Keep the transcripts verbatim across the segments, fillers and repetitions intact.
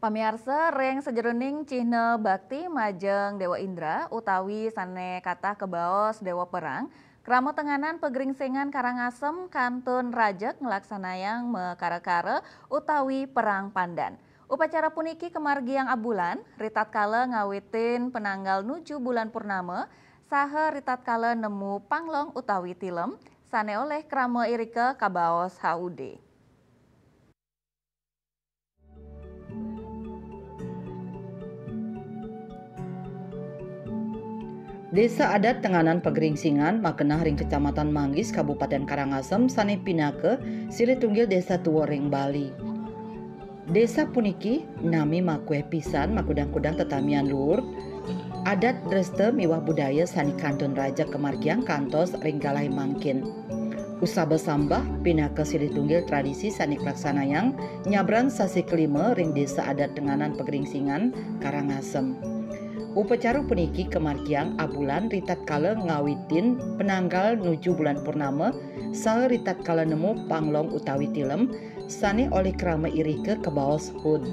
Pamiarsa, ring sajeroning cihna bakti majeng Dewa Indra utawi sane katah kabaos Dewa Perang, krama tenganan Pagringsingan Karangasem kantun rajeg nglaksanayang makara-kara utawi perang pandan. Upacara puniki kamargiang abulan, ritatkala ngawitin penanggal nuju bulan purnama, saha ritatkala nemu panglong utawi tilem, sane olih krama irika kabaos haude. Desa Adat Tenganan Pagringsingan magenah ring Kecamatan Manggis, Kabupaten Karangasem, sane pinaka silih tunggil desa tua ring Bali. Desa puniki nami makueh pisan makudang-kudang tetamian luur, adat dresta miwah budaya sane kantun rajeg kamargiang kantos ring galahé mangkin. Usaba sambah pinaka silih tunggil tradisi sane kalaksanayang nyabran sasih kalima ring Desa Adat Tenganan Pagringsingan, Karangasem. Upacara puniki kamargiang abulan ritatkala ngawitin penanggal nuju bulan purnama saha ritatkala nemu panglong utawi tilem sane olih krama irika kabaos hud.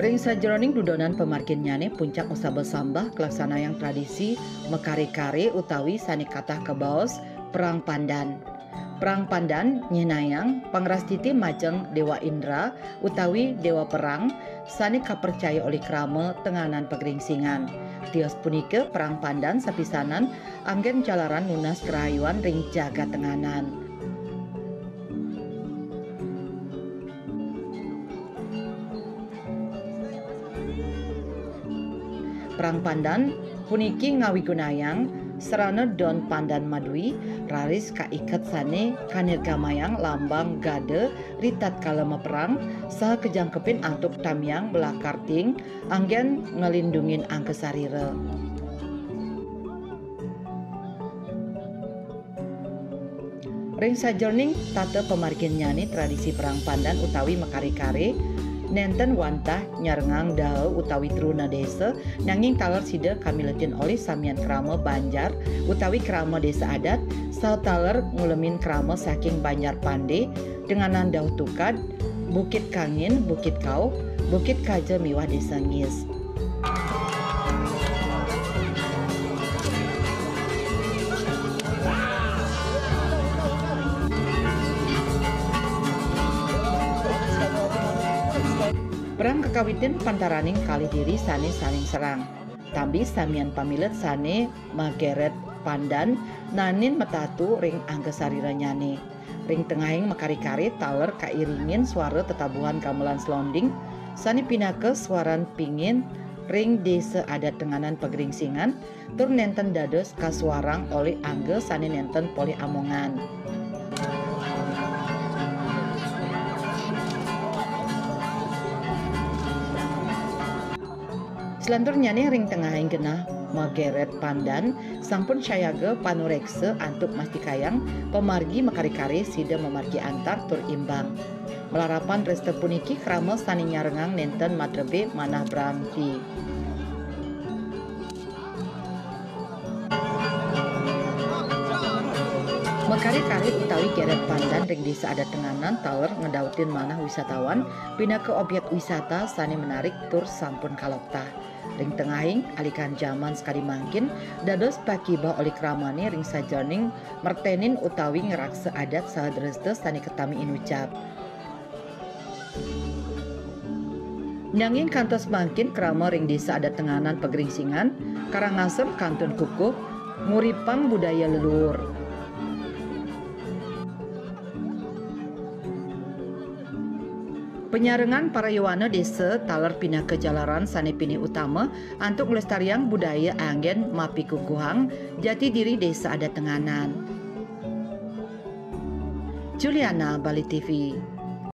Ring sajeroning dudonan pamarginnyane puncak usaba sambah kalaksanayang tradisi makare-kare utawi sane katah kabaos perang pandan. Perang pandan nyihnayang pangrastiti majeng Dewa Indra utawi Dewa Perang sane kapercaya olih krama Tenganan Pagringsingan. Tios punika perang pandan sapisanan anggen jalaran nunas karahayuan ring jagat Tenganan. Perang pandan puniki ngawigunayang sarana don pandan madui, raris kaiket sane kanirgamayang lambang gada ritatkala maperang, saha kajangkepin antuk tamiang belakar ting anggen nglindungin angga sarira. Ring sajeroning tata pamarginnyane tradisi perang pandan utawi makare-kare, nenten wantah nyarengang daha utawi truna desa, nanging taler sida kamiletin olih samian krama banjar utawi krama desa adat, saha taler ngulemin krama saking Banjar Pande, Tenganan Dauh Tukad, Bukit Kangin, Bukit Kauh, Bukit Kaja miwah Desa Ngis. Perang kakawitin pantaraning kalih diri sane saling serang. Tambi samian pamilet sane mageret pandan naenin matatu ring angga sariranyane. Ring tengahing makare-kare taler kairingin suara tetabuhan gamelan selonding sane pinaka suaran pingin ring Desa Adat Tenganan Pagringsingan, tur nenten dados kasuarang olih angga sane nenten polih amongan. Selanturnyane ring tengahing genah mageret pandan, sampun sayaga panureksa antuk mastikayang pamargi makare-kare sida mamargi antar tur imbang. Malarapan dresta puniki krama sane nyarengang nenten madrebe manah bramti. Makare-kare utawi geret pandan ring Desa Adat Tenganan taler ngedautin manah wisatawan pinaka objek wisata sane menarik tur sampun kaloktah. Ring tengahing alikan jaman sakadi mangkin, dados pakibeh olih kramane ring sajeroning mertenin utawi ngraksa adat saha dresta sane katami inucap. Nanging kantos mangkin krama ring Desa Adat Tenganan Pagringsingan, Karangasem kantun kukuh nguripang budaya leluhur. Panyarengan para yowana desa taler pinaka jalaran sane pinih utama antuk nglestariang budaya anggen mapikukuhang jati diri Desa Adat Tenganan. Juliana, Bali T V.